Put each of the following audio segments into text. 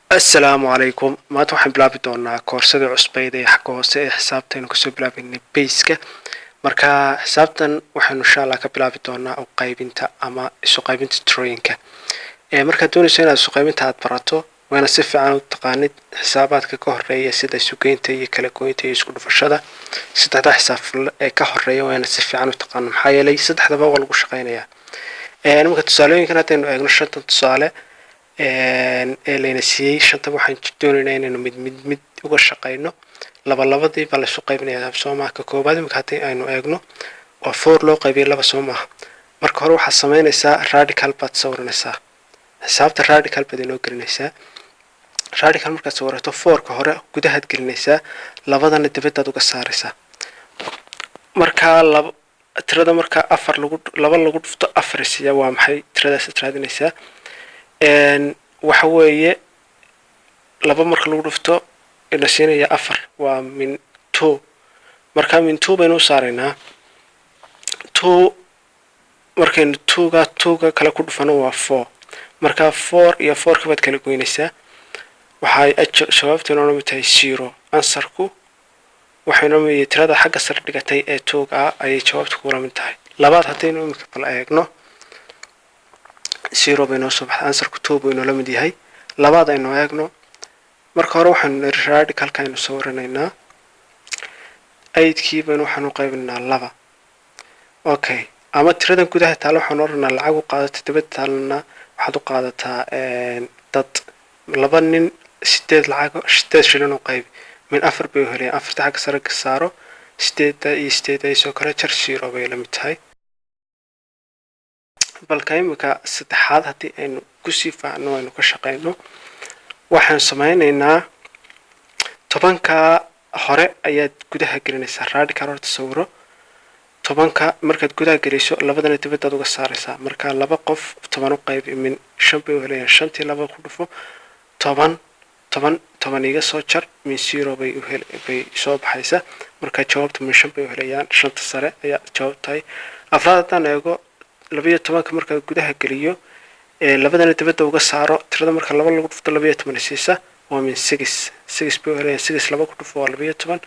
Assalaamu calaykum. Maanta waxaan bilaabi doonaa koorsadii cusbayd ee xagga hoose ee xisaabta aynu kasoo bilaabaynay base-ka. Marka xisaabtan waxaynu insha Allah ka bilaabi doonaa u qaybinta ama isu qaybinta tirooyinka. Markaad doonayso inaad isu qaybinta aad barato, waana si fiican u taqaanid xisaabaadka ka horeeya, sida isugeynta iyo kala goynta iyo isku dhufashada. Saddexda xisaab ee ka horeeya waana si fiican u taqaano, maxaa yeelay saddexdaba waa lagu shaqeynayaa. Marka tusaalooyinkan haddaynu eegno, shantan tusaale ee layna siiyey, shanta waxaan doonaynaa inaynu mid mid mid uga shaqeyno. Laba labadii baa laysu qaybinayaa, soo maha? Ka koobaad imika haddii aynu eegno, waa 4 loo qaybiyay 2, soo maaha? Marka hore waxaad samaynaysaa, radical baad sawiranaysaa. Xisaabta radical baad inoo gelinaysaa. Radical markaad sawirato, fourka hore gudahaad gelinaysaa, labadana dibadaad uga saaraysaa. Markaa laba tirada, markaa afar lagu laba lagu dhufto afar isiya waa maxay? Tiradaasaad raadinaysaa. Waxa weeye laba marka lagu dhufto ina siinaya afar, waa min 2. Marka min 2 baynu u saaraynaa. 2 markaynu twoga twoga kale ku dhufano, waa 4. Marka 4 iyo fourka baad kala goynaysaa. Waxay jawaabtu inoo mid tahay 0. Answerku waxay noo mid tirada xagga sare dhigatay ee twoga ah ayay jawaabtu kula mid tahay. Labaad haddaynu imika bal eegno, 0 bay noo soo baxday. Answerku 2 buu inoola mid yahay. Labaad aynu eegno. Marka hore waxaynu niri radicalka aynu sawiranaynaa. Eightkii baynu waxaanu qaybinaynaa laba. Okay, ama tiradan gudaha taala waxaanu odhanaa lacag u qaadata, dibadda taalana waxaad u qaadataa dad. Laba nin sideed lacag, 8 shilin u qaybi, min afar bay u helayaan. Afarta xagga sare ka saaro, sideedda iyo sideedda ay soo kala jar, 0 bay la mid tahay. Balka imika saddexaad haddii aynu kusii faacno, aynu ka shaqeyno, waxaan sameyneynaa 10-ka hore ayaad gudaha gelinaysaa. Radical horta sawiro. 10-ka markaad gudaha geliso, labadana dibadaad uga saaraysaa. Marka laba qof 10 u qayb, min 5 bay u helayaan. Shantii laba ku dhufo, 10, 10, 10 iga soo jar, min 0 bay uhel bay soo baxaysa. Marka jawaabta min 5 bay u helayaan. Shanta sare ayaa jawaab tahay. Afraad haddaan eego, 12-ka markaa gudaha geliyo, labadana dibadda uga saaro, tirada marka laba lagu dhufto 12 siisa waa min 6. 6 bay u helayaan. 6 laba ku dhufo waa 12.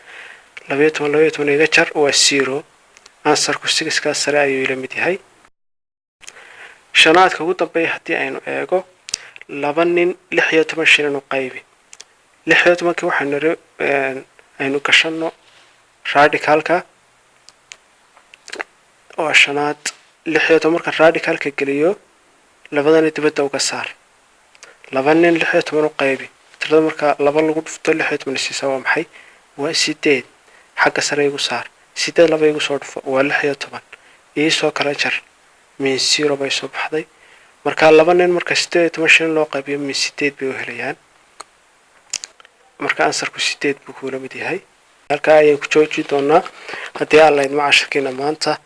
12, 12 iga jar, waa 0. Answerku sixkaa sare ayuu ila mid yahay. Shanaadka ugu dambeeya haddii aynu eego, laba nin 16 shilin u qaybi. 16-kii waxaynu niri aynu gashano radicalka. Waa shanaad. 16 marka radicalka geliyo, labadana dibadda uga saar. Laba nin 16 u qaybi. Tirada marka laba lagu dhufto 16 siisa waa maxay? Waa 8. Xagga sare igu saar. 8 laba igu soo dhufo, waa 16. Iisoo kala jar, min 0 bay soo baxday. Marka laba nin marka 18 shilin loo qaybiyo, min 8 bay u helayaan. Marka answerku 8 buu kuula mid yahay. Halkaa ayaan ku jooji doonaa haddii Alla idmo cashirkiina maanta.